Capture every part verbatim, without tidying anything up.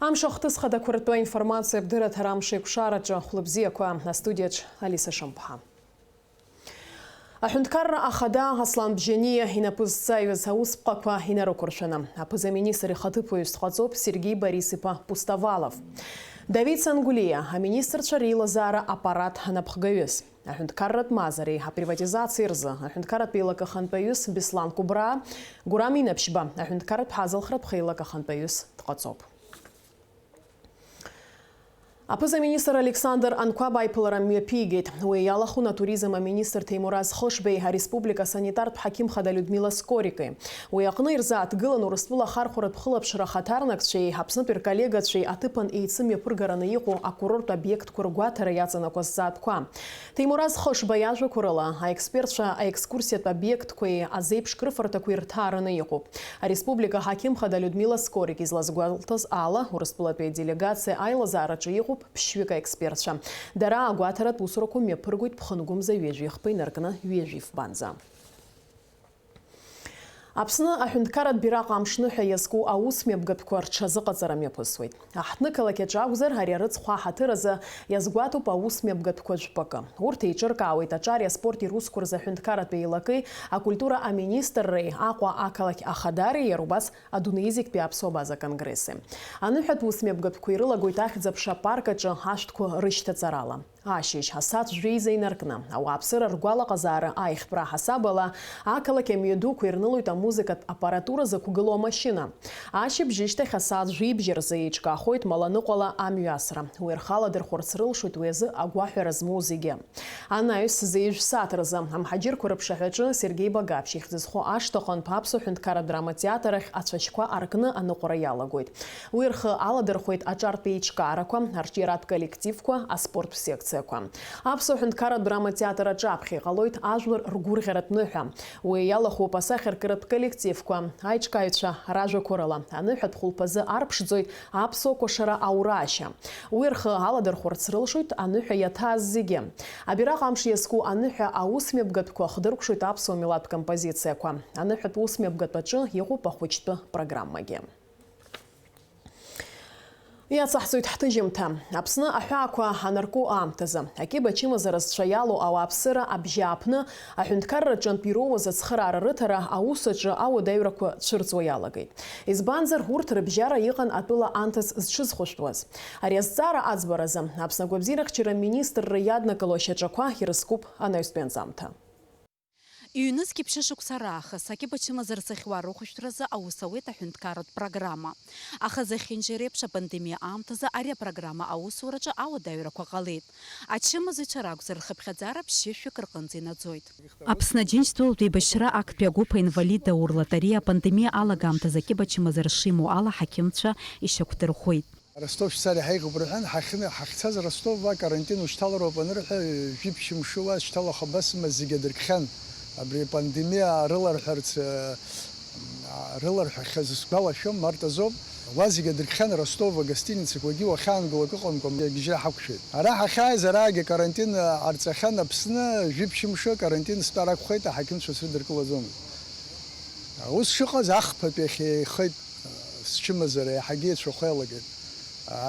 Амш ахҭыс хадақәа ртәы аинформациа абдырраҭара амш еиқәшараҿы хәлыбзиақәа, астудиаҿ Алиса Шамԥҳа. Аҳәынҭқарра ахада Аслан Бжьаниа инапы зҵаҩыз аусԥҟақәа инарықәыршәаны, аԥыза-министр ихаҭыԥуаҩыс дҟаҵоуп Сергеи Борис-иԥа Пустовалов. Давид Сангулиа, аминистрцәа реилазаара аппарат анапхгаҩыс, аҳәынҭқарратә мазареи априватизациеи рзы аҳәынҭқарратә еилак ахантәаҩыс Беслан Кәыбраа, Гәырам Инаԥшьба, аҳәынҭқарратә ҳазалхратә хеилак ахантәаҩыс дҟаҵоуп. Аԥыза-министр Александр Анқәаб аиԥылара мҩаԥигеит. Уи иалахәын атуризм аминистр Ҭемураз Хышбеи, ареспублика асанитартә ҳақьым хада Людмила Скорики. Уи аҟны ирзааҭгылан Урыстәыла ахархәаратә хылаԥшра ахаҭарнакцәеи Аԥснытәи рколлегацәеи аҭыԥан еицымҩаԥыргараны иҟоу акурорттә обиектқәа ргәаҭара иаҵанакуаз зҵаатәқәа. Ҭемураз Хышба иажәақәа рыла, аекспертцәа аекскурсиатә обиектқәеи азеиԥш крыфарҭақәеи рҭаараны иҟоуп. Ареспублика аҳақьым хада Людмила Скорик излазгәалҭаз ала, Урыстәылатәи аделегациа аилазаараҿы иҟоуп ԥшьҩык аекспертцәа. Дара агәаҭаратә усурақәа мҩаԥыргоит ԥхынгәымза ҩажәи хԥа инаркны ҩажәи фбанӡа. Аԥсны аҳәынҭқарратә бираҟ амшныҳәа иазку аусмҩаԥгатәқәа рҽазыҟаҵара мҩаԥысуеит. Аҳҭнықалақь аҿы акәзар, ари арыцхә аҳаҭыр азы иазгәаҭоуп аусмҩаԥгатәқәа жәпакы. Урҭ еиҿыркаауеит аҿари аспорти русқәа рзы аҳәынҭқарратә еилакеи, акультура аминистрреи, Аҟәа ақалақь ахадареи, иара убас адунеи зегьтәи аԥсуа база конгресси. Аныҳәатә усмҩаԥгатәқәа ирылагоит Ахьӡ-аԥша апарк аҿы ашәҭқәа рышьҭаҵарала. Ашьыжь, асааҭ жәеиза инаркны, ауааԥсыра ргәалаҟазаара аихтәра аҳасабала, ақалақь амҩадуқәа ирнылоит амузыкатә аппаратура зықәгылоу амашьына. Ашьыбжьышьҭахь асааҭ жәибжь рзы еиҿкаахоит Маланыҟәала амҩасра. Уи рхы аладырхәырц рылшоит уи азы агәаҳәара змоу зегьы. Анаҩс, зеижә сааҭ рзы, амҳаџьырқәа рыԥшаҳәаҿы Сергеи Багаԥшь ихьӡ зху ашҭаҟынтә Аԥсуа ҳәынҭқарратә драматеатрахь ацәашьқәа аркны аныҟәара иалагоит. Уи рхы аладырхәеит аҿартә еиҿкаарақәа, арҿиаратә коллективқәа, аспорттә секциақәа. Аԥсуа ҳәынҭқарратә драматеатр аҿаԥхьа иҟалоит ажәлар ргәырӷьаратә ныҳәа. Уи иалахәуп асахьаркыратә коллективқәа, аиҿкааҩцәа ражәақәа рыла. Аныҳәатә хәылԥазы арԥшӡоит аԥсуа кәашара аурашьа. Уи рхы аладырхәырц рылшоит аныҳәа иаҭааз зегьы. Абираҟ амш иазку аныҳәа аусмҩаԥгатәқәа хдыркәшоит аԥсуа милаҭтә композициақәа. Аныҳәатә усмҩаԥгатә аҿы иҟоуп ахәыҷтәы программагьы. Иацаҳҵоит ҳҭыжьымҭа. Аԥсны аҳәаақәа анарку аамҭазы, акьыба ачымазара зцәа иалоу ауааԥсыра абжьааԥны, аҳәынҭқарра рҿынтә ироуаз ацхыраара рыҭара аус аҿы ауадаҩрақәа цәырҵуа иалагеит. Избанзар, урҭ рыбжьара иҟан атәыла анҭыҵ зҽызхәышәтәуаз. Ари азҵаара аӡбаразы Аԥсны агәабзиарахьчара аминистрра иаднакыло ашьаҿақәа ирызкуп анаҩстәи анҵамҭа. Ҩнызқь ԥшьышықәса раахыс акьыба ачымазара зыхьуа рыхәышәтәразы аус ауеит аҳәынҭқарратә программа. Аха зехьынџьара еиԥш апандемиа аамҭазы ари апрограмма аусураҿы ауадаҩрақәа ҟалеит. Ачымазаҩцәа ракәзар, рхыԥхьаӡара ԥшьышәҩык рҟынӡа инаӡоит. Аԥсны Аџьынџьтәылатә еибашьра актәи агәыԥ аинвалид Даур Латариа апандемиа алагамҭазы акьыба ачымазара шимоу ала аҳақьымцәа ишьақәдырӷәӷәеит. Ростов шәцар иҳаиӷьуп рҳәан, ҳахьны-, ҳахьцаз Ростовҟа карантин ушьҭалароуп анырҳәа, жәиԥшь мшы уа шьҭалаха басымаз зегьы адыркхьан. Абри апандемиа рыларҳәарц, э, рыларҳәахьаз сгәалашәом, март азоуп. Уа зегьы адыркхьан, Ростов агостиницақәагьы уахьаангыло акы ыҟамкәа, агьежьра ҳақәшәеит. Ара ҳахьааиз араагьы карантин ҟарҵахьан Аԥсны, жәиԥшь мшы карантин стәар акәхеит, аҳақьымцәа срыдыркылаӡомызт. Ус шыҟаз, ахԥатәи иахьа еихеит, счымазара иаҳагьы еицәахо иалагеит.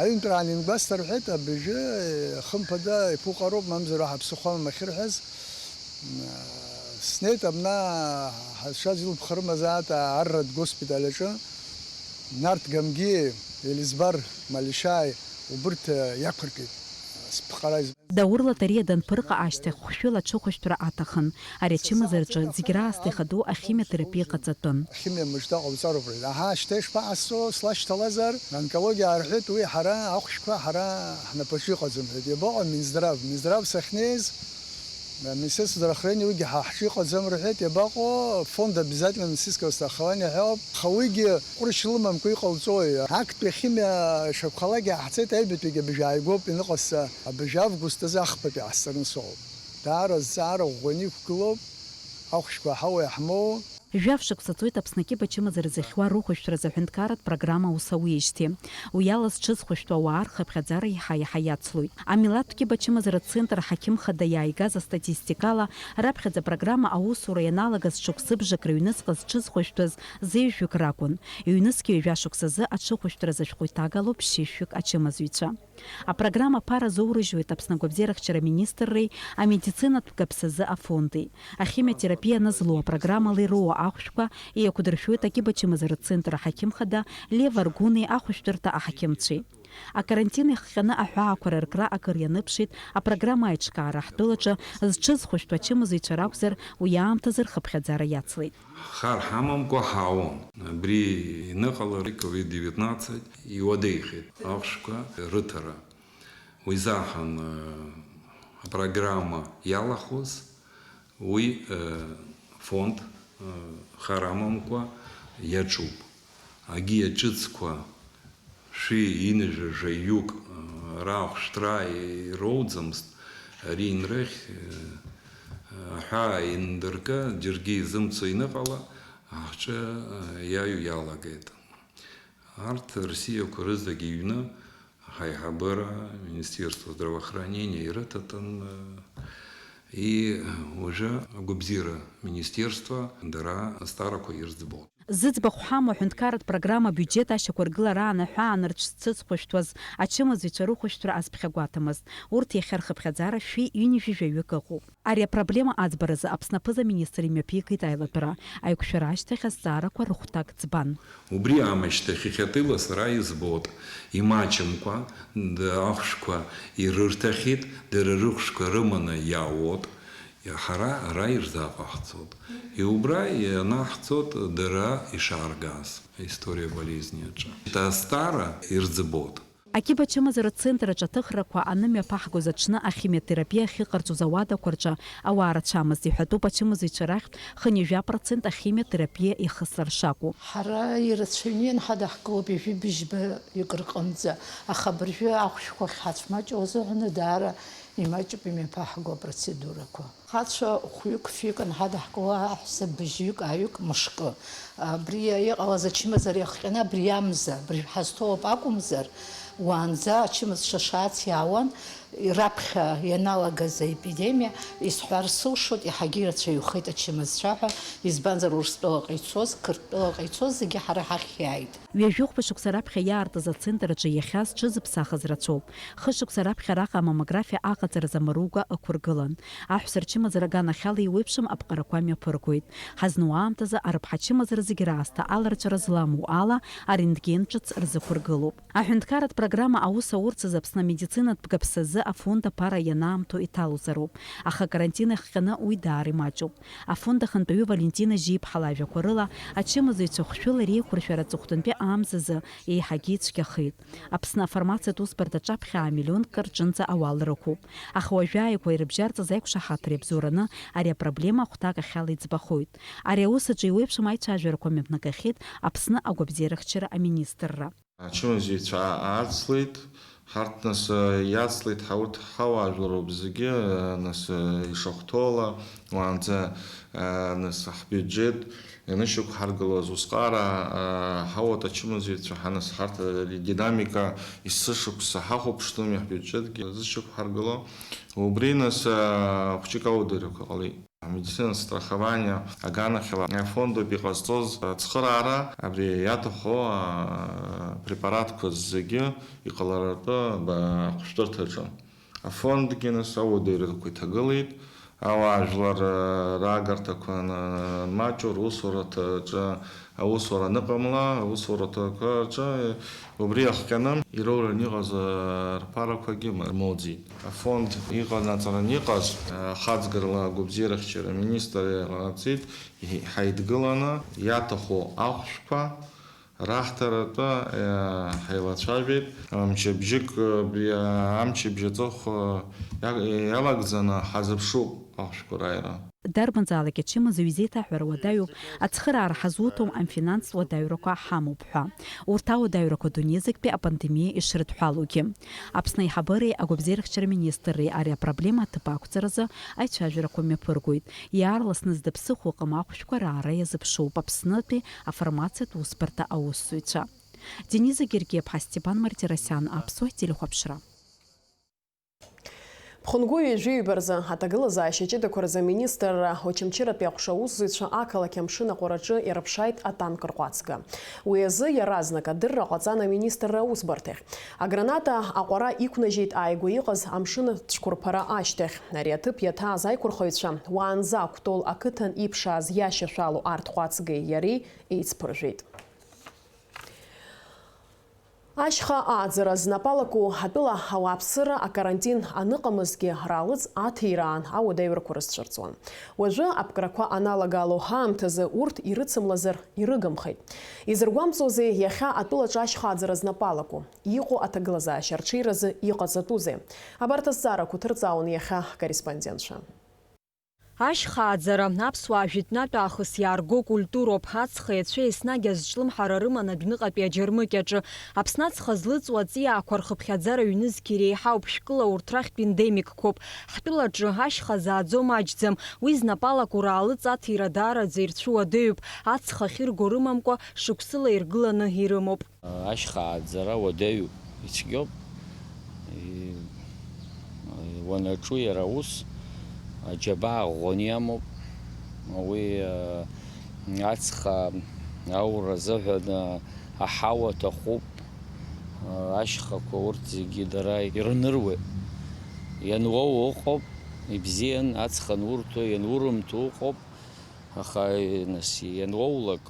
Аҩынтәраан иангәасҭа рҳәеит, абыржәы, хымԥада, иԥуҟароуп, мамзар уаҳа ԥсыхәа амам ахьырҳәаз. Снеит абна ҳазшаз илԥха рымазаат арратә госпиталь аҿы. Нарҭ Гамгиа, Елизбар Малишаи убырҭ иақәыркит сԥҟара. Даур Латариа данԥырҟа ашьҭахь хәшәыла аҽыхәышәтәра аҭахын. Ари ачымазараҿы зегь раасҭа ихадоу ахимиотерапиа ҟаҵатәын. Ахимиа мыжда ҟауҵароуп, рҳәеит. Аҳа, шьҭа ишԥаҟасҵо, слашьҭалазар? Онкологиа рҳәеит, уи ҳара ахәшәқәа ҳара ҳнапаҿы иҟаӡам, рҳәеит. Иабаҟа Минздрав? Минздрав сахьнеиз, Министерство здравоохранения уигьы ҳа ҳҿы иҟаӡам рҳәеит, иабаҟоу, фонд обязательно медицинского страхования ҳәа ауп. Аха уигьы ҟәрышь лымамкәа иҟалҵои? Актәи ахимиа шакәхалак иаҳҵеит, аҩбатәигьы абыржәы ааигәоуп иныҟасҵа, абыржәы август азы ахԥатәи ҟасҵараны сыҟоуп. Даара зҵаара ӷәӷәаны иқәгылоуп, ахәшәқәа ҳауа иаҳмоу. Жәаф шықәса ҵуеит Аԥсны акьыба ачымазара зыхьуа рыхәышәтәразы аҳәынҭқарратә программа аус ауеижьҭеи. Уи ала зҽызхәышәтәу ауаа рхыԥхьаӡара еиҳа-еиҳа иацлоит. Амилаҭтә кьыба ачымазара ацентр аҳақьым хада иааигаз астатистикала, раԥхьаӡа апрограмма аусура ианалагаз шықәсыбжак рыҩнуҵҟа зҽызхәышәтәыз зеижәҩык ракәын. Ҩнызқьи ҩажәа шықәсазы аҽыхәышәтәразы шәҟәы иҭагалоуп ԥшьышәҩык ачымазаҩцәа. Апрограмма аԥара азоурыжьуеит Аԥсны агәабзиарахьчара министрреи амедицинатә гаԥсазы афонди. Ахимиотерапиа анызлоу апрограммала ироуа ахәшәқәа еиқәдыршәоит акьыба ачымазара ацентр аҳақьым хада Лев Аргәыни ахәышәтәырҭа аҳақьымцәеи. Акарантин иахҟьаны аҳәаақәа рыркра акыр ианыԥшит, апрограмма аиҿкаара ҳтәылаҿы зҽызхәышәтәу ачымазаҩцәа ракәзар, уи аамҭазы рхыԥхьаӡара иацлеит. Хар ҳамамкәа ҳаауан. Абри иныҟалар, ковид девятнадцать иуадаҩхеит ахәшәқәа рыҭара. Уи заҳан, э, апрограмма иалахәыз, уи, э, фонд, э, хар амамкәа иаҿуп. Агьи аҿыцқәа шәи ҩынҩажәа жәаҩык, э, рахәшәтәра ироуӡамызт, ари инрыхь, э, аҳәаа индыркы, џьаргьы изымцо иныҟала, аҳҿы, э, иаҩу иалагеит. Арҭ рсиақәа рызегьы иҩны ҳаиҳабыра, Министерство здравоохранения ирыҭатәын, э, и уже агәабзиара министерство дара азҵаарақәа ирӡбон. Зыӡбахә ҳамоу аҳәынҭқарратә программа абиуџьет ашьақәыргылараан аҳәаа анырцәыцхәышәтәуаз ачымазаҩцәа рыхәышәтәра азԥхьагәаҭамызт. Урҭ иахьа рхыԥхьаӡара шәи ҩынҩажәи жәаҩык ыҟоуп. Ари апроблема аӡбаразы Аԥсны аԥыза-министр имҩаԥигеит аилатәара. Аиқәшәара ашьҭахь азҵаарақәа рыхәҭак ӡбан. Убри аамышьҭахь иахьатәила сара избоит, имаҷымкәа, д-, ахәшәқәа ирырҭахьеит, дара рыхәшәқәа рыманы иаауеит, ҳара ара ирзаҟаҳҵоит. Иубра ианаҳҵоит дара ишааргаз, история болезни аҿы. Азҵаара ирӡбоит. Акьыба ачымазара ацентр аҿы аҭыхрақәа анымҩаԥаҳгоз аҽны ахимиотерапиа ахьыҟарҵоз ауадақәа рҿы ауаа рацәамызт, иҳәатәуп ачымазаҩцәа рахьтә хынҩажәа процент ахимиотерапиа ихыслар шакәу. Ҳара ирацәаҩны ианҳадаҳкылоуп, ҩажәи быжьба ҩык рҟынӡа, аха абыржәы ахәшәқәа ахьҳацәмаҷу азыҳәаны даара имаҷуп имҩаԥаҳго апроцедурақәа. Хацәа хәҩык-фҩык анҳадаҳкыло аҳәса быжьҩык-ааҩык мышкы. Абри иҟалаз ачымазара иахҟьаны абри амза, абыржә ҳазҭоуп акәымзар, уаанӡа ачымазцәа шаац иаауан, раԥхьа ианалагаз аепидемиа, исҳәар сылшоит, иаҳагьы ирацәаҩхеит ачымазцәа ҳәа, избанзар Урыстәылаҟа ицоз, Қырҭтәылаҟа ицоз зегьы ҳара ҳахь иааит. Ҩажәи хәба шықәса раԥхьа иаартыз ацентр аҿы иахьа зҽызыԥсахыз рацәоуп. Хышықәса раԥхьа араҟа амаммографиа аҟаҵаразы амаруга ықәыргылан. Аҳәса рчымазара аганахьала еиуеиԥшым аԥҟарақәа мҩаԥыргоит. Ҳазну аамҭазы арыԥҳа ачымазара зегьы раасҭа аларҵәара зламоу ала арентген ҿыц рзықәыргылоуп. Аҳәынҭқарратә программа аус аурц азы Аԥсны амедицинатә гаԥсазы афонд аԥара ианаамҭоу иҭалозароуп, аха акарантин иахҟьаны уи даара имаҷуп. Афонд ахантәаҩы Валентина Жьиԥҳа лажәақәа рыла, ачымазаҩцәа хәшәыла реиқәыршәара аҵыхәтәантәи амзазы еиҳагьы ицәгьахеит. Аԥсны афармациатә усбарҭаҿы аԥхьа миллионк рҿынӡа ауал рықәуп. Аха уажәааигәа ирыбжьарҵаз аиқәшаҳаҭра иабзоураны ари апроблема ахәҭак ахьала иӡбахоит. Ари аус аҿы еиуеиԥшым аицәажәарақәа мҩаԥнагахьеит Аԥсны агәабзиарахьчара аминистрра. Ачымазаҩцәа ацлеит, ҳарҭ нас иацлеит, ҳа урҭ ҳауаажәлароуп зегьы, нас ишахәҭоула, уаанӡа, нас ҳбиуџьет ианышьақәҳаргылоз усҟара, ҳауат ачымазаҩцәа ҳанасҳарҭ, динамика есышықәса ҳахәаԥштәым, иаҳбиуџьетгьы зышьақәҳаргыло. Убри нас хәҷык ауадаҩрақәа ҟалеит. Амедицинатә страхование аганахьала афондоуп иҟазҵоз ацхыраара, абри иаҭаху апрепаратқәа зегьы иҟаларатәы ахәшәтәырҭаҿы. Афондгьы нас ауадаҩрақәа иҭагылеит, ауаажәлар, э, раагарҭақәа ан-, анмаҷу, русураҭаҿы аусура аныҟамла, аусураҭақәа рҿы, э, убри иахҟьаны ироураны иҟаз, э, рԥарақәагьы ма-, рмоуӡеит. Афонд иҟанаҵаран иҟаз, э, ахаҵгырла агәабзиарахьчара аминистр иҟанаҵеит, иҳ-, ҳаидгыланы иаҭаху ахәшәқәа раҳҭаратәы, э, ҳаилацәажәеит. Мчыбжьык, э, абри, э, амчыбжь аҵыхә, э, иа-, иалагӡаны ҳазыԥшуп. ахәшәқәа рааира. Дарбанзаалак ачымазаҩ изеиҭаҳәара уадаҩуп, ацхыраара ҳазуҭом, афинанстә уадаҩрақәа ҳамоуп ҳәа. Урҭ ауадаҩрақәа дунеизыктәи апандемиа ишрыдҳәалоугьы. Аԥсны аиҳабыреи агәабзиарахьчара министрреи ари апроблема аҭыԥ ақәҵаразы аицәажәарақәа мҩаԥыргоит. Иаарласны зда ԥсыхәа ыҟам ахәшәқәа раара иазыԥшуп Аԥснытәи афармациатә усбарҭа аусзуҩцәа. Дениза Гергиаԥҳа, Степан Мартиросиан, Аԥсуа телехәаԥшра. Ԥхынгәы ҩажәи ҩба рзы аҭагылазаашьа ҷыдақәа рзы аминистрра Очамчыратәи аҟәша аусзуҩцәа ақалақь амшын аҟәараҿы ирыԥшааит атанк рҟәацга. Уи азы иаразнак адырра ҟаҵан аминистрра аусбарҭахь. Аграната аҟәара иқәнажьит ааигәа иҟаз амшын ацәқәырԥара ашьҭахь. Ари аҭыԥ иаҭааз аиқәырхаҩцәа уаанӡа Кәтол ақыҭан иԥшааз иашьашәалоу арҭ ҟәацгеи иареи еицԥыржәеит. Ашьха ааӡара знапалаку атәыла ауааԥсыра акарантин аныҟамызгьы раалыҵ аҭираан ауадаҩрақәа рызцәырҵуан. Уажәы аԥкрақәа аналагало ҳаамҭазы урҭ ирыцымлазар ирыгымхеит. Изыргәамҵуазеи иахьа атәылаҿы ашьха ааӡара знапалаку? Иҟоу аҭагылазаашьа арҽеиразы иҟаҵатәузеи? Абарҭ азҵаарақәа ҭырҵаауан иахьа ҳкорреспондентцәа. Ашьхааӡара, аԥсуаа жәытәнатә аахыс иаарго культуроуп, ацха еицәеи еснагь азҿлымҳара рыман адәныҟатәи аџьармыкьаҿы. Аԥсны ацха злыҵуа аҵиаақәа рхыԥхьаӡара ҩнызқь иреиҳауп, шәкыла урҭ рахьтә ендемикқәоуп. Ҳтәылаҿы ашьха зааӡо маҷӡам, уи знапалаку раалыҵ аҭира даараӡа ирцәуадаҩуп, ацха ахьырго рымамкәа шықәсыла иргыланы ирымоуп. Ашьха ааӡара уадаҩуп, ицәгьоуп. И-, уанаҿу иара ус, аџьабаа ӷәӷәаны иамоуп. Уи, а, ацха аура азыҳәан, а, аҳауа аҭахуп. А, ашьхақәа урҭ зегьы дара ирныруеит. Иануоу ыҟоуп, ибзиан, ацха анурҭо, ианурымҭо ыҟоуп. Аха, нас, иануоулак,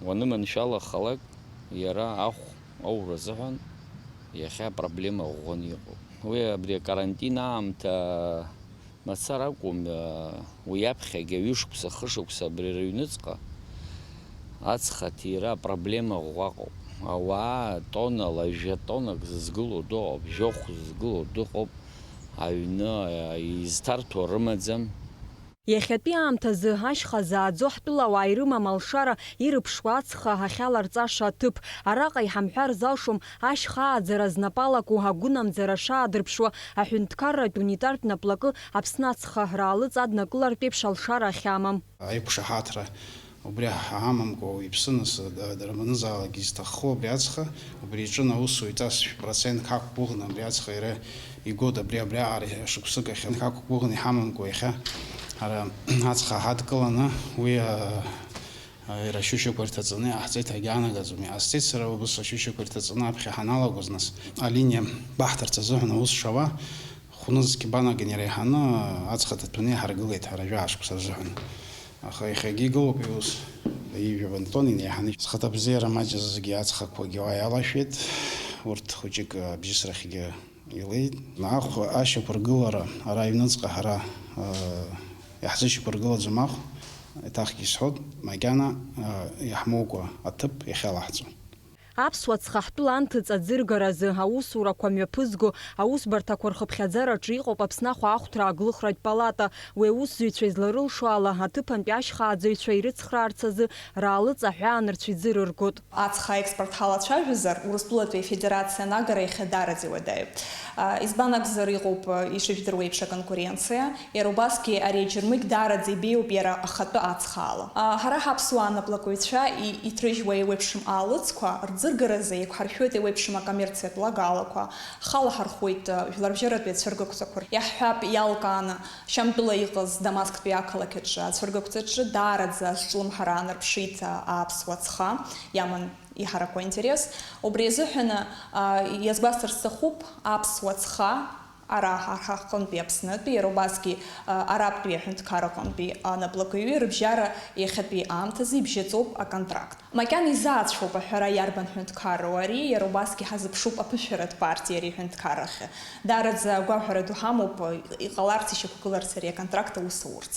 уаныманшәалахалак, иара ахә аура азыҳәан иахьа апроблема ӷәӷәаны иҟоуп. Уи абри акарантин аамҭа мацара акәым, уи аԥхьагьы ҩышықәса, хышықәса абри рыҩныҵҟа ацха ҭира апроблема ӷәӷәа ыҟоуп. Ауаа тоннала, жәа тоннак зызгылоу дыҟоуп, жәохә зызгылоу дыҟоуп, аҩны изҭарҭәо рымаӡам. Иахьатәи аамҭазы ашьха зааӡо ҳтәылауаа ирымам алшара, ирыԥшуа ацха ахьаларҵаша аҭыԥ. Араҟа иҳамҳәар залшом, ашьха ааӡара знапалаку агәынамӡара шаадырԥшуа, аҳәынҭқарратә унитартә наплакы Аԥсны ацха раалыҵ аднакылартә еиԥш алшара ахьамам. Аиқәшаҳаҭра убри ҳамамкәа иԥсыныз, д-, дара банызаалак изҭаххо абри ацха, убри иҿы аусуҩ ҵасшә процентк ҳақәгәыӷны абри ацха иара игоит, абри, абриаҟара шықәсык ахь ҳақәгәыӷны иҳамамкәа иахьа ҳара ацха ҳадкыланы уи, а, а, иара ашәышьақәа ирҭаҵаны иҟаҳҵеит ҳәа иаанагаӡом. Иҟасҵеит сара убыс ашәышьақәа ирҭаҵаны аԥхьа ҳаналагоз, нас, алиниа баҳҭарц азыҳәан аус шауа, хәнызқь банаган иреиҳаны ацха ҭаҭәаны иҳаргылеит ҳара жәаа шықәса рзыҳәан. Аха иахьагьы игылоуп иус, ҩажәа тонна инеиҳаны. Зхаҭабзиара маҷыз зегьы ацхақәагьы уа иалашәеит, урҭ хәыҷык абжьысрахьгьы илеит. Ахә ашьақәыргылара ара аҩныҵҟа ҳара, э, иаҳзышьақәыргылаӡом ахә, еиҭахгьы исҳәоит, макьана, э, иаҳмоукәа аҭыԥ иахьалаҳҵо. Аԥсуа ҵхаҳәтәыла анҭыҵ аӡыргаразы аусурақәа мҩаԥызго аусбарҭақәа рхыԥхьаӡараҿы иҟоуп Аԥсны ахәаахәҭра аглыхратә палата. Уи аусзуҩцәа изларылшо ала, аҭыԥантәи ашьхааӡаҩцәа ирыцхраарц азы раалыҵ аҳәаа нырцә иӡырыргоит. Ацха аекспорт ҳалацәажәозар, Урыстәылатәи Афедерациа анагара иахьа даараӡа иуадаҩуп. А, избан акәзар, иҟоуп, а, ишыжәдыруа еиԥш, аконкуренциа. Иара убасгьы ари аџьармыкь даараӡа ибеиоуп иара ахатәы ацхаала. А, ҳара ҳаԥсуаа анаплакыҩцәа и-, иҭрыжьуа еиуеиԥшым аалыҵқәа рӡыргаразы еиқәҳаршәоит еиуеиԥшым акоммерциатә лагалақәа, ҳхы алаҳархәуеит, а, жәларбжьаратәи ацәыргақәҵақәа рҿы. Иаҳҳәап, иалкааны, Шьамтәыла иҟаз Дамасктәи ақалақь аҿы ацәыргақәҵаҿы даараӡа азҿлымҳара аанарԥшит, а, аԥсуа ҵха, иаман иҳараку аинтерес. Убри азыҳәаны, а, иазгәасҭар сҭахуп, аԥсуа ҵха, ара ҳа-, ҳа ҳҟынтәи Аԥснытәи, иара убасгьы, а, арабтәи аҳәынҭқарраҟынтәи анаплакҩы рыбжьара иахьатәи аамҭазы ибжьаҵоуп аконтракт. Макьана изаацәоуп аҳәара иарбан ҳәынҭқарроу ари, иара убасгьы ҳазыԥшуп аԥышәаратә партиеи ари аҳәынҭқаррахьы. Даараӡа агәаҳәара ду ҳамоуп, иҟаларц, ишьақәгыларц ари аконтракт аус аурц.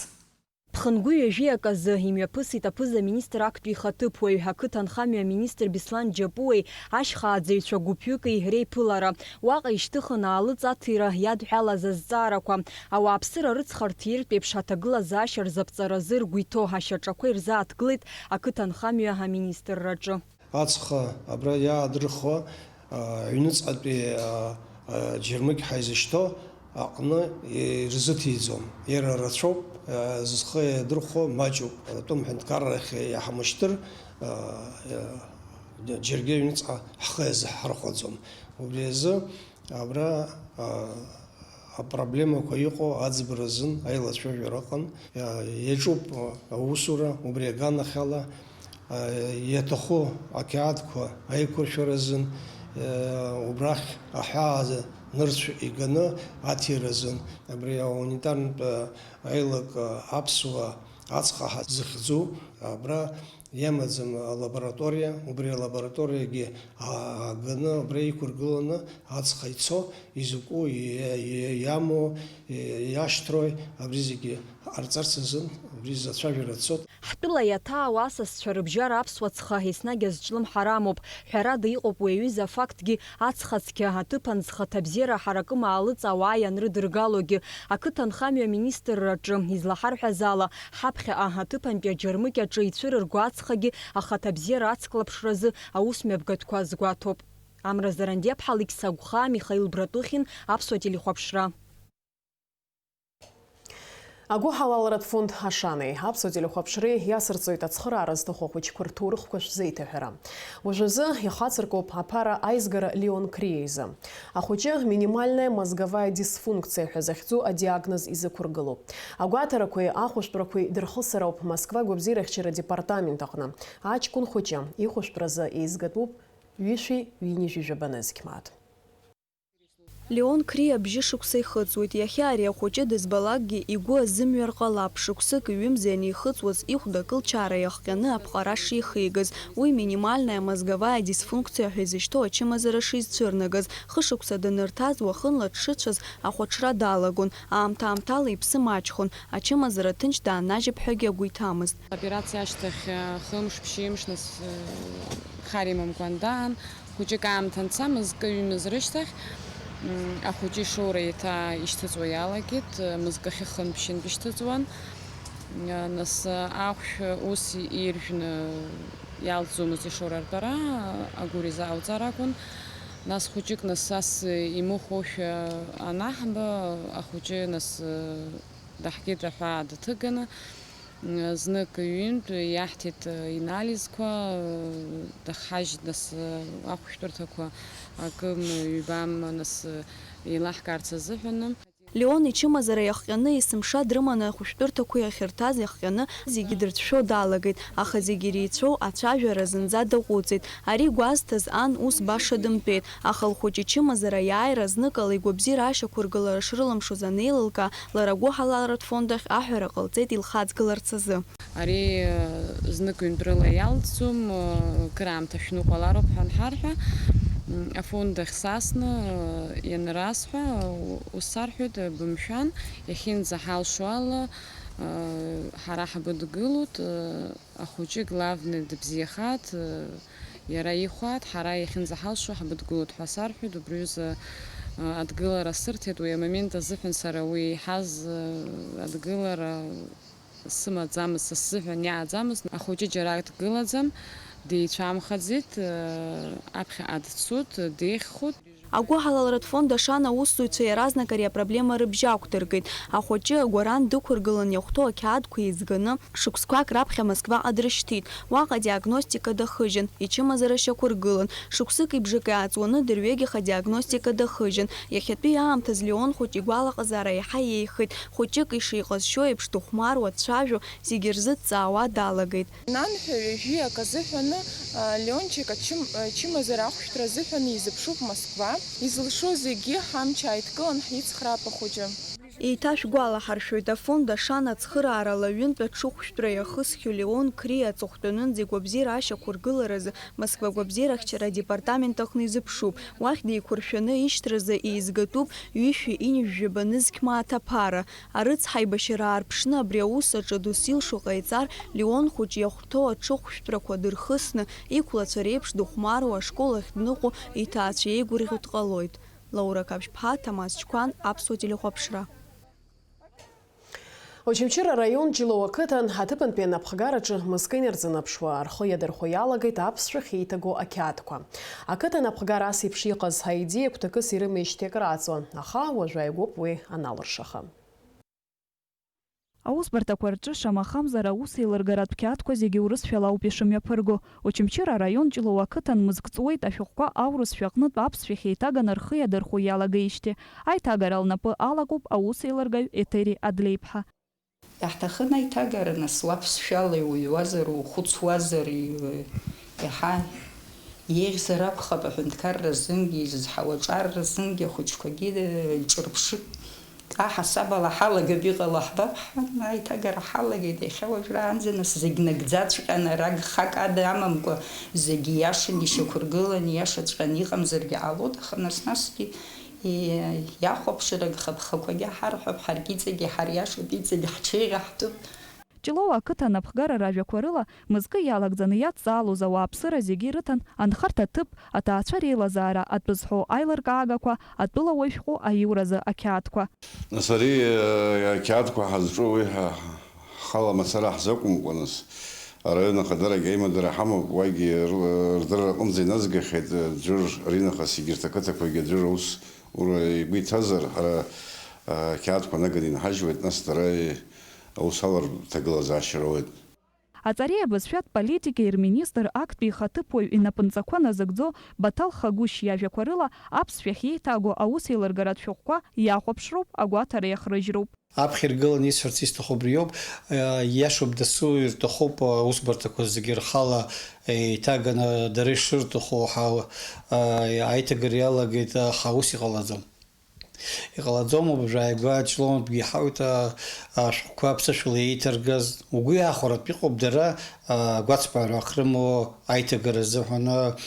Ԥхынгәы ҩажәи аказы имҩаԥысит аԥыза-министр актәи ихаҭыԥуаҩ, ақыҭанхамҩа аминистр Беслан Џьапуеи ашьхааӡаҩцәа гәыԥҩыки реиԥылара. Уаҟа ишьҭыхын аалыҵ аҭира иадҳәалаз азҵаарақәа. Ауааԥсыра рыцхырҭиртә еиԥш аҭагылазаашьа рзаԥҵаразы ргәы иҭоу ашьаҿақәа ирзааҭгылеит ақыҭанхамҩа аминистрраҿы. Аҵх абра иаадырхуа, а, аҩныҵҟатәи, а, а, џьармыкьа ҳәа изышьҭоу аҟны ирзыҭиӡом. Иара рацәоуп, а, зхы иадырхәо маҷуп. Атәым ҳәынҭқаррахь иаҳмышьҭыр, а, а, џьаргьы аҩныҵҟа ҳхы иазҳархәаӡом. Убри азы абра, а, апроблемақәа иҟоу аӡбара азын аилацәажәара ыҟан. Иа-, иаҿуп, а, аусура, убри аганахьала, а, иаҭаху ақьаадқәа аиқәыршәара азын, а, убрахь аҳәаа нырцә иганы аҭира азын. Абри аунитарнтә, а, аилак, а, аԥсуа ацха ҳа-, зыхьӡу абра иамаӡам алабораториа, убри алабораториагьы ааганы, абра иқәыргыланы ацха ицо, изакәу, иа-, иа-, иамоу, иа-, иашьҭрои, абри зегьы ҟарҵарц азын, абри зацәажәара цот. Ҳтәыла иаҭаау асасцәа рыбжьара аԥсуа ҵхы еснагь азҿлымҳар амоуп. Ҳәарада, иҟоуп уи аҩыза афактгьы, ацха цқьа аҭыԥан зхаҭабзиара ҳаракым аалыҵ ауаа ианрыдыргалогьы. Ақыҭанхамҩа аминистрраҿы излаҳарҳәаз ала, ҳаԥхьаҟа аҭыԥантәи аџьармыкьаҿы ицәырырго ацхагьы ахаҭабзиара ацклаԥшразы аусмҩаԥгатәқәа азгәаҭоуп. Амра Зарандиаԥҳа, Алықьса Агәхаа, Михаил Братухин, Аԥсуа телехәаԥшра. Агәыҳалалратә фонд Ашанеи Аԥсуа телехәаԥшреи иасырҵоит ацхыраара зҭаху ахәыҷқәа рҭоурыхқәа шәзеиҭаҳәара. Уажәазы ихацыркуп аԥара аизгара Леон Криа изы. Ахәыҷы минимальная мозговая дисфункция ҳәа захьӡу адиагноз изықәыргылоуп. Агәаҭарақәеи ахәышәтәрақәеи дырхысыр ауп Москва гәабзиарахьчара департамент аҟны. Аҷкәын хәыҷы ихәышәтәразы еизгатәуп ҩышәи ҩынҩажәи жәаба нызқь мааҭ. Леон Криа бжьы шықәса ихыҵуеит. Иахьа ари ахәыҷы дызбалакгьы игәы азымҩар ҟалап, шықәсык ҩымзи анихыҵуаз, ихәда акылчаара иахҟьаны аԥҟара шихигаз. Уи минимальная мозговая дисфункция ҳәа изышьҭоу ачымазара шизцәырнагаз. Хышықәса данырҭаз, уахынла дшыцәаз ахәаҽра далагон. Аамҭа-аамҭала иԥсы маҷхон. Ачымазара ҭынч дааннажьып ҳәагьы агәы иҭамызт. Аоперациа ашьҭахь, хымш, ԥшьымш, нас, хар имамкәан даан. Хәыҷык аамҭа анца, мызкы ҩымыз рышьҭахь, м, ахәыҷы ишоура еиҭа ишьҭыҵуа иалагеит, мызкы ахьы хынтә-ԥшьынтә ишьҭыҵуан. Нас ахәшә ус иржәны иалҵӡомызт ишоура ртәара, агәыр изаауҵар акәын. Нас хәыҷык нас ас имыхәошәа анаҳба, ахәыҷы нас даҳкит аҳәаа даҭыганы. Знык ҩынтә иаҳҭеит инализқәа, дахҳажьит нас ахәышәтәырҭақәа акым-ҩбам нас еилаҳкаарц азыҳәаны. Леон ичымазара иахҟьаны есымша дрыманы ахәышәтәырҭақәа иахьырҭаз иахҟьаны зегьы дырцәшәо далагеит, аха зегьы иреицәоу ацәажәара зынӡа даҟәыҵит. Ари гәазҭаз ан ус баша дымтәеит, аха лхәыҷы ичымазара аиааира зныкала игәабзиара ашьақәыргылара шрылымшоз анеилылкаа, лара агәыҳалалратә фонд ахь аҳәара ҟалҵеит илхаҵгыларц азы. Ари, э, знык-ҩынтә рыла иалҵӡом, э, кыраамҭа шәныҟәалароуп ҳәа анҳарҳәа, м, афонд ахь сасны, э, ианрасҳәа, у-, ус сарҳәоит, э, бымшәан, иахьынӡаҳалшо ала, э, ҳара ҳбыдгылоит, э, ахәыҷы главный дыбзиахааит, э, иара ихәааит, ҳара иахьынӡаҳалшо ҳбыдгылоит ҳәа сарҳәеит, убри аҩыза, э, адгылара сырҭеит, уи амомент азыҳәан сара уи иҳаз, э, адгылара сымаӡамызт, са сзыҳәан иааӡамызт. Ахәыҷы џьарак дгылаӡам, деицәамхаӡеит, аԥхьаҟа дцоит, деиӷьхоит. Агәыҳалалратә фонд Ашана аусзуҩцәа иаразнак ари апроблема рыбжьы ақәдыргеит. Ахәыҷы агәаран дықәыргылан иахәҭоу ақьаадқәа еизганы, шықәсқәак раԥхьа Москваҟа дрышьҭит. Уаҟа диагностика дахыжьын, ичымазара шьақәыргылан. Шықәсыки бжаки ааҵуаны дырҩегьых адиагностика дахыжьын. Иахьатәи аамҭаз Леон хәыҷы игәалаҟазаара иаҳа еиӷьхеит. Хәыҷык ишиҟазшьо еиԥш, дыхәмаруа, дцәажәо, зегьы рзыҭҵаауа далагеит. Нанҳәа ҩажәи акы азыҳәаны, а, Леончик ачым-, ачымазара ахәшәтәра азыҳәаны изыԥшуп Москва. Изылшо зегьы ҳамч ааидкылан ҳицхраап ахәыҷы. Еиҭашәгәалаҳаршәоит, афонд Ашана ацхыраарала ҩынтә аҽыхәшәтәра иахысхьоу Леон Криа аҵыхәтәанынӡа игәабзиара ашьақәыргыларазы Москва агәабзиарахьчара адепартамент аҟны изыԥшуп. Уахь деиқәыршәаны ишьҭразы еизгатәуп ҩышәи ҩажәи жәаба нызқь мааҭ аԥара. Арыцҳаибашьара аарԥшны абри аус аҿы дус илшо ҟаиҵар, Леон хәыҷ иахәҭоу аҽыхәшәтәрақәа дырхысны, иқәлацәа реиԥш дыхәмаруа ашкол ахь дныҟәо иҭаацәа еигәырӷьо дҟалоит. Лаура Қаԥшьԥҳа, Ҭамаз Чқәан, Аԥсуа телехәаԥшра. Очамчыра араион Ҷлоу ақыҭан аҭыԥантәи анапхгараҿы мызкы инарзынаԥшуа рхы иадырхәо иалагеит аԥсшәахь еиҭаго ақьаадқәа. Ақыҭан аԥхгара ас еиԥш иҟаз аидеиа гәҭакыс ирымеижьҭеи акрааҵуан, аха уажә ааигәоуп уи аналыршаха. Аусбарҭақәа рҿы шамахамзар аусеилыргаратә қьаадқәа зегьы урысшәала ауп ишымҩаԥырго. Очамчыра араион Ҷлоу ақыҭан мызк ҵуеит ашәҟәқәа аурысшәа аҟнытә аԥсшәахь еиҭаганы рхы иадырхәо иалагеижьҭеи. Аиҭагара лнапы алакуп аусеилыргаҩ Етери Адлеиԥҳа. Иаҳҭахын аиҭагара, нас, уаԥсшәала иуҩуазар, ухәыцуазар, иу-, иаҳа еиӷьзар акәхап аҳәынҭқарра азынгьы, изызҳауа аҿар азынгьы ахәыҷқәагьы, э, ҿырԥшык. Аҳасабала ҳалагап, иҟало ҳбап, ҳҳәан, аиҭагара ҳалагеит, иахьа уажәраанӡа, нас, зегь нагӡаҵәҟьаны, ара гхак ада амамкәа, зегь ииашаны ишьақәыргыланы, ииашаҵәҟьаны иҟамзаргьы ҟалоит, аха нас-насгьы, и-, иахәаԥшыр агхаԥхақәагьы ҳарҳәап, ҳаргьы иҵегьы ҳариашоуп, иҵегь ҳҽеиӷьаҳтәуп. Ҷлоу ақыҭан аԥхгара ражәақәа рыла, мызкы иалагӡаны иадҵаалоз ауааԥсыра зегьы ирыҭан анхарҭа ҭыԥ, аҭаацәа реилазаара атәы зҳәо аилыркаагақәа, атәылауаҩ шәҟәы аиуразы ақьаадқәа. Нас ари, э, ақьаадқәа ҳазҿу уи ҳа-, ҳхала мацара ҳзақәымкәа, нас, араион ахадарагьы аимадара ҳамоуп, уагьы р-, рдырра аҟынӡа иназгахьеит, э, ӡәыр аринахыс егьырҭ ақыҭақәагьы аӡәыр аус ура игәы иҭазар, ҳара, э, ақьаадқәа наганы инҳажьуеит, нас дара, э, аус алартә ҭагылазаашьа роуеит. Аҵареи абызшәатә политикеи рминистр, актәи ихаҭыԥуаҩ инапынҵақәа назыгӡо Баҭал Хагәышь иажәақәа рыла, аԥсшәахь еиҭаго аусеилыргаратә шәҟәқәа иахәаԥшроуп, агәаҭара иахрыжьроуп. Аԥхьа иргыланы исҳәарц исҭаху абриоуп, иашоуп, дасу ирҭахуп аусбарҭақәа зегьы рхала еиҭаганы дара ишырҭаху ҳа-, аиҭагара иалагеит, аха ус иҟалаӡом. Иҟалаӡом, уажәааигәа Ҷлоутәгьы иҳауеит, а, ашәҟәқәа аԥсышәала еиҭаргаз. Угәы иаахәаратәы иҟоуп дара, а, агәацԥаароу ахь рымоу аиҭагара азыҳәан, а,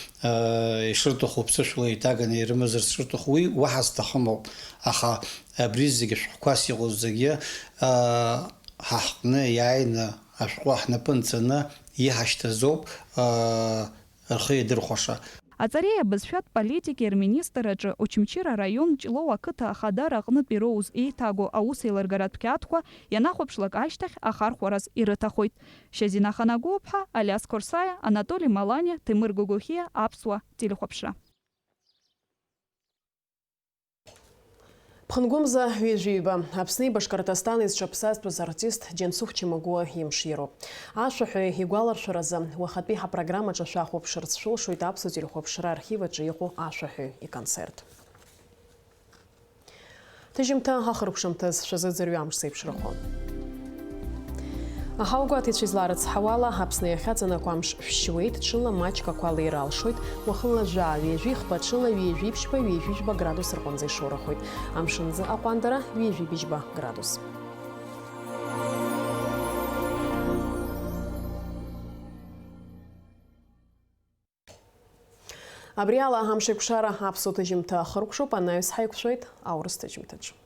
ишырҭаху аԥсышәала еиҭаганы ирымазарц шырҭаху, уи уаҳа зҭахым ауп. Аха абри зегьы ашәҟәқәас иҟоу зегьы, а, ҳа ҳҟны иааины ашәҟәы ҳнапы нҵаны иҳашьҭазоуп, а, рхы иадырхәаша. Аҵареи абызшәатә политикеи рминистр аҿы Очамчыра араион Ҷлоу ақыҭа ахадара аҟнытә ироуз еиҭаго аусеилыргаратә қьаадқәа ианахәаԥшлак ашьҭахь ахархәараз ирыҭахоит. Шьазина Ханагәыуаԥҳа, Алиас Қорсаиа, Анатоли Маланиа, Ҭемыр Гогохиа, Аԥсуа телехәаԥшра. Ԥхынгәымза ҩажәиҩба, Аԥсни Башкортостани зҽаԥсазтәыз артист Џьансыхә Чамагәуа имш ироуп. Ашәаҳәаҩ игәаларшәаразы, уахатәи ҳапрограммаҿы шәахәаԥшырц шәылшоит Аԥсуа телехәаԥшра архив аҿы иҟоу ашәаҳәаҩ иконцерт. Ҭыжьымҭа ахыркәшамҭаз шәазыӡырҩы амш зеиԥшрахо. Аҳауагәаҭеицәа изларыцҳауала, Аԥсны иахьаҵанакуа амш шәшьуеит, ҽыла маҷк ақәа леира алшоит, уахынла жәаа, ҩажәи хԥа, ҽыла ҩажәи ԥшьба, ҩажәи жәба градус рҟынӡа ишоурахоит. Амшынӡы аҟәандара ҩажәи быжьба градус. Абри ала Амшеикәшара аԥсуа ҭыжьымҭа ахыркәшоуп, анаҩс ҳаиқәшәоит аурыс ҭыжьымҭаҿы.